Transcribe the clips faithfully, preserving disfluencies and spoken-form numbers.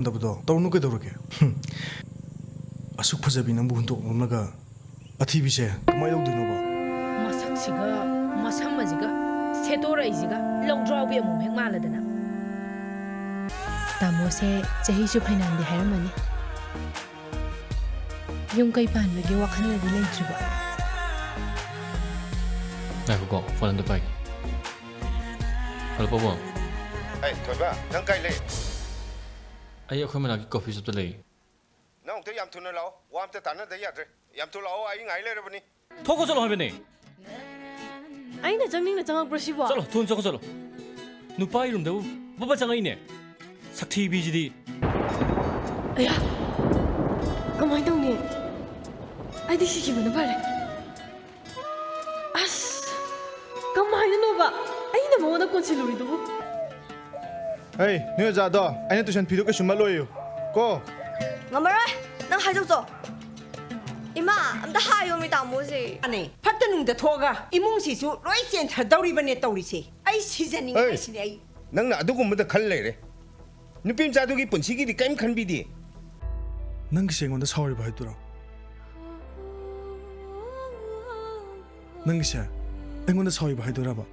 ꯉꯝꯗꯕꯗꯣ ꯇꯧꯔꯨꯅꯨ ꯀꯩꯗꯧꯔꯒꯦ? ꯍꯨꯝ꯫ ꯑꯁꯨꯛ ꯐꯖꯕꯤ ꯅꯪꯕꯨ ꯍꯨꯟꯗꯣꯛꯂꯝꯂꯒ ꯑꯊꯤꯕꯤꯁꯦ ꯀꯃꯥꯏ ꯂꯧꯗꯣꯏꯅꯣꯕ? ꯃꯁꯛꯁꯤꯒ ꯃꯁꯝ ꯑꯁꯤꯒ ꯁꯦꯠꯇꯣꯔꯛꯏꯁꯤꯒ ꯂꯧꯗ꯭ꯔꯥꯎꯕꯤ ꯑꯃꯨꯛ ꯍꯦꯛ ꯃꯥꯜꯂꯗꯅ꯫ ꯇꯥꯃꯣꯁꯦ ꯆꯍꯤꯁꯨ ꯐꯩꯅꯥꯝꯗꯤ ꯍꯥꯏꯔꯝꯃꯅꯤ꯫ ꯌꯨꯝ ꯀꯩ ꯄꯥꯟꯕꯒꯤ ꯋꯥꯈꯜꯒꯗꯤ ꯂꯩꯇ꯭ꯔꯤꯕꯣ? ꯉꯥꯏꯈꯣꯀꯣ, ꯐꯣꯟ ꯑꯝꯇ ꯄꯥꯏꯒꯦ꯫ ꯍꯜꯂꯣ, ꯄꯥꯕꯨꯡ꯫ ꯑꯩ, ꯊꯣꯏꯕ, ꯅꯪ ꯀꯥꯏ ꯂꯩ? ꯑꯩ ꯑꯩꯈꯣꯏ ꯃꯅꯥꯛꯀꯤ ꯀꯣꯐꯤ ꯁꯣꯞꯇ ꯂꯩ꯫ ꯅꯪ ꯑꯃꯨꯛꯇ ꯌꯥꯝ ꯊꯨꯅ ꯂꯥꯛꯑꯣ, ꯋꯥ ꯑꯝꯇ ꯇꯥꯟꯅꯗ ꯌꯥꯗ꯭ꯔꯦ꯫ ꯌꯥꯝ ꯊꯨꯅ ꯂꯥꯛꯑꯣ, ꯑꯩ ꯉꯥꯏ ꯂꯩꯔꯕꯅꯤ꯫ ꯊꯣꯛꯈꯣ ꯆꯠꯂꯣ ꯍꯥꯏꯕꯅꯦ꯫ ꯑꯩꯅ ꯆꯪꯅꯤꯡꯅ ꯆꯪꯉꯛꯄ꯭ꯔꯣ ꯁꯤꯕꯣ? ꯆꯠꯂꯣ, ꯊꯨꯅ ꯆꯠꯈꯣ ꯆꯠꯂꯣ꯫ ꯅꯨꯄꯥꯒꯤ ꯔꯨꯝꯗꯕꯨ ꯕꯕ ꯆꯪꯉꯛꯏꯅꯦ꯫ ꯁꯛꯊꯤꯕꯤꯁꯤꯗꯤ꯫ ꯑꯌꯥ! ꯀꯃꯥꯏꯅ ꯇꯧꯅꯤ? ꯑꯩꯗꯤ ꯁꯤꯈꯤꯕꯅ ꯐꯔꯦ꯫ ꯑꯁ! ꯀꯃꯥꯏꯅꯅꯣꯕ? ꯑꯩꯅ ꯃꯉꯣꯟꯗ ꯀꯣꯟꯁꯤꯜꯂꯨꯔꯤꯗꯨꯕꯨ? ꯍꯩ, ꯅꯣꯏ ꯑꯣꯖꯥꯗꯣ ꯑꯩꯅ ꯇꯨꯏꯁꯟ ꯐꯤꯗꯣ ꯀꯩꯁꯨ ꯃꯠꯂꯣꯏꯌꯨ꯫ ꯀꯣ? ꯉꯝꯃꯔꯣꯏ! ꯅꯪ ꯍꯥꯏꯗꯣꯛꯆꯧ꯫ ꯏꯃꯥ, ꯑꯝꯇ ꯍꯥꯏꯌꯣꯃꯤ ꯇꯥꯃꯣꯁꯦ꯫ ꯑꯅꯦ, ꯐꯠꯇ ꯅꯨꯡꯗ ꯊꯣꯛꯑꯒ ꯏꯃꯨꯡꯁꯤꯁꯨ ꯂꯣꯏ ꯆꯦꯟꯊꯗꯧꯔꯤꯕꯅꯦ ꯇꯧꯔꯤꯁꯦ꯫ ꯑꯩ ꯁꯤꯖꯅꯤꯡꯉꯦ ꯍꯩ! ꯍꯥꯏꯁꯤꯅꯦ ꯑꯩ꯫ ꯅꯪꯅ ꯑꯗꯨꯒꯨꯝꯕꯗ ꯈꯜ ꯂꯩꯔꯦ꯫ ꯅꯨꯄꯤ ꯃꯆꯥꯗꯨꯒꯤ ꯄꯨꯟꯁꯤꯒꯤꯗꯤ ꯀꯔꯤꯝ ꯈꯟꯕꯤꯗꯦ꯫ ꯅꯪꯒꯤꯁꯦ ꯑꯩꯉꯣꯟꯗ ꯁꯥꯎꯔꯤꯕ ꯍꯥꯏꯗꯨꯔꯣ? ꯅꯪꯒꯤꯁꯦ ꯑꯩꯉꯣꯟꯗ ꯁꯥꯎꯔꯤꯕ ꯍꯥꯏꯗꯣꯏꯔꯕ?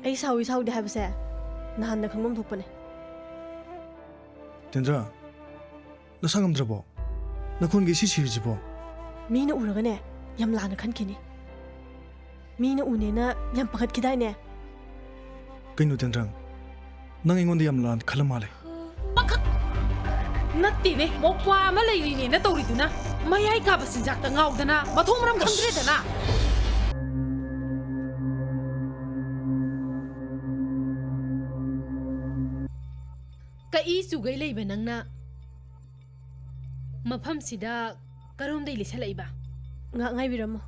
ꯑꯩ ꯁꯥꯎꯏ ꯁꯥꯎꯗꯦ ꯍꯥꯏꯕꯁꯦ ꯅꯍꯥꯟꯅ ꯈꯪꯐꯝ ꯊꯣꯛꯄꯅꯦ꯫ ꯇꯦꯟꯗ꯭ꯔ, ꯅꯁꯥ ꯉꯝꯗ꯭ꯔꯕꯣ? ꯅꯈꯣꯟꯒ ꯏꯁꯤ ꯁꯤꯔꯤꯁꯤꯕꯣ? ꯃꯤꯅ ꯎꯔꯒꯅꯦ, ꯌꯥꯝ ꯂꯥꯟꯅ ꯈꯟꯈꯤꯅꯤ꯫ ꯃꯤꯅ ꯎꯅꯦꯅ ꯌꯥꯝ ꯄꯥꯈꯠꯈꯤꯗꯥꯏꯅꯦ? ꯀꯩꯅꯣ ꯇꯦꯟꯗ꯭ꯔꯪ, ꯅꯪ ꯑꯩꯉꯣꯟꯗ ꯌꯥꯝ ꯂꯥꯟꯅ ꯈꯜꯂ ꯃꯥꯜꯂꯦ꯫ ꯄꯥꯈꯠ-, ꯅꯠꯇꯦꯅꯦ, ꯃꯧꯄ꯭ꯋꯥ ꯑꯃ ꯂꯩꯔꯤꯅꯦꯅ ꯇꯧꯔꯤꯗꯨꯅ, ꯃꯌꯥꯏ ꯀꯥꯕ ꯆꯤꯟꯖꯥꯛꯇ ꯉꯥꯎꯗꯅ, ꯃꯊꯣꯡ ꯃꯔꯝ ꯑꯁ! ꯈꯪꯗ꯭ꯔꯦꯗꯅ꯫ ꯀꯛꯏ ꯆꯨꯒꯩ ꯂꯩꯕ ꯅꯪꯅ ꯃꯐꯝꯁꯤꯗ ꯀꯔꯣꯝꯗꯩ ꯂꯤꯁꯜꯂꯛꯏꯕ? ꯉꯥꯛ ꯉꯥꯏꯕꯤꯔꯝꯃꯣ꯫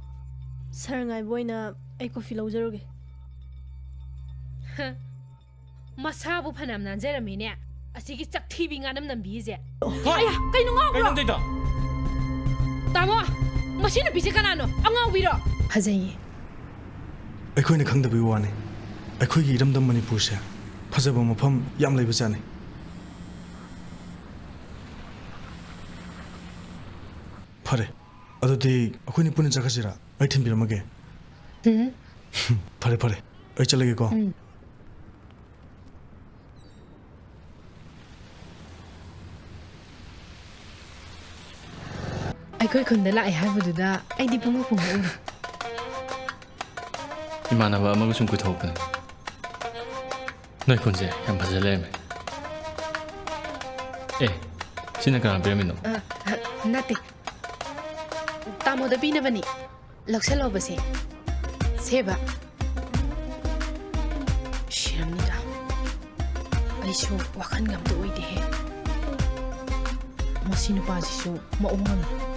ꯁꯥꯔ ꯉꯥꯏꯕ ꯑꯣꯏꯅ ꯑꯩ ꯀꯣꯐꯤ ꯂꯧꯖꯔꯨꯒꯦ꯫ ꯍ, ꯃꯁꯥꯕꯨ ꯐꯅꯌꯥꯝ ꯅꯥꯟꯖꯔꯝꯃꯤꯅꯦ, ꯑꯁꯤꯒꯤ ꯆꯛꯊꯤꯕꯤ ꯉꯥꯅꯝ ꯅꯝꯕꯤꯁꯦ꯫ ꯍꯣꯏ꯫ ꯑꯌꯥ, ꯀꯩꯅꯣ ꯉꯥꯎꯕ꯭ꯔꯣ? ꯀꯩꯅꯣ ꯇꯧꯏꯗꯣ? ꯇꯥꯃꯣ, ꯃꯁꯤ ꯅꯨꯄꯤꯁꯦ ꯀꯅꯥꯅꯣ? ꯑꯉꯥꯎꯕꯤꯔꯣ? ꯐꯖꯩꯌꯦ꯫ ꯑꯩꯈꯣꯏꯅ ꯈꯪꯗꯕꯒꯤ ꯋꯥꯅꯤ꯫ ꯑꯩꯈꯣꯏꯒꯤ ꯏꯔꯝꯗꯝ ꯃꯅꯤꯄꯨꯔꯁꯦ ꯐꯖꯕ ꯃꯐꯝ ꯌꯥꯝ ꯂꯩꯕꯖꯥꯠꯅꯤ꯫ ꯐꯔꯦ, ꯑꯗꯨꯗꯤ ꯑꯩꯈꯣꯏꯅꯤ ꯄꯨꯟꯅ ꯆꯠꯈ꯭ꯔꯁꯤꯔꯥ? ꯑꯩ ꯊꯤꯟꯕꯤꯔꯝꯃꯒꯦ꯫ ꯎꯝ꯫ ꯐꯔꯦ, ꯐꯔꯦ, ꯑꯩ ꯆꯠꯂꯒꯦꯀꯣ꯫ ꯎꯝ꯫ ꯑꯩꯈꯣꯏ ꯈꯨꯟꯗ ꯂꯥꯛꯑꯦ ꯍꯥꯏꯕꯗꯨꯗ ꯑꯩꯗꯤ ꯄꯨꯡꯉꯛ ꯄꯨꯡꯉꯛꯎꯔꯦ꯫ ꯏꯃꯥꯟꯅꯕ ꯑꯃꯒ ꯁꯨꯝ ꯀꯣꯏꯊꯣꯛꯄꯅꯦ꯫ ꯅꯣꯏ ꯈꯨꯟꯁꯦ ꯌꯥꯝ ꯐꯖ ꯂꯩꯔꯝꯃꯦ꯫ ꯑꯦ, ꯁꯤꯅ ꯀꯅꯥ ꯄꯤꯔꯝꯃꯤꯅꯣ? ꯑ, ꯅꯠꯇꯦ꯫ ꯇꯥꯃꯣꯗ ꯄꯤꯅꯕꯅꯤ꯫ ꯂꯧꯁꯜꯂꯣꯕꯁꯦ꯫ ꯁꯦꯕ꯫ ꯁꯤꯔꯝꯅꯤꯗ꯫ ꯑꯩꯁꯨ ꯋꯥꯈꯜꯒ ꯑꯝꯇ ꯑꯣꯏꯗꯦꯍꯦ꯫ ꯃꯁꯤ ꯅꯨꯄꯥꯁꯤꯁꯨ ꯃꯑꯣꯡ ꯑꯃ꯫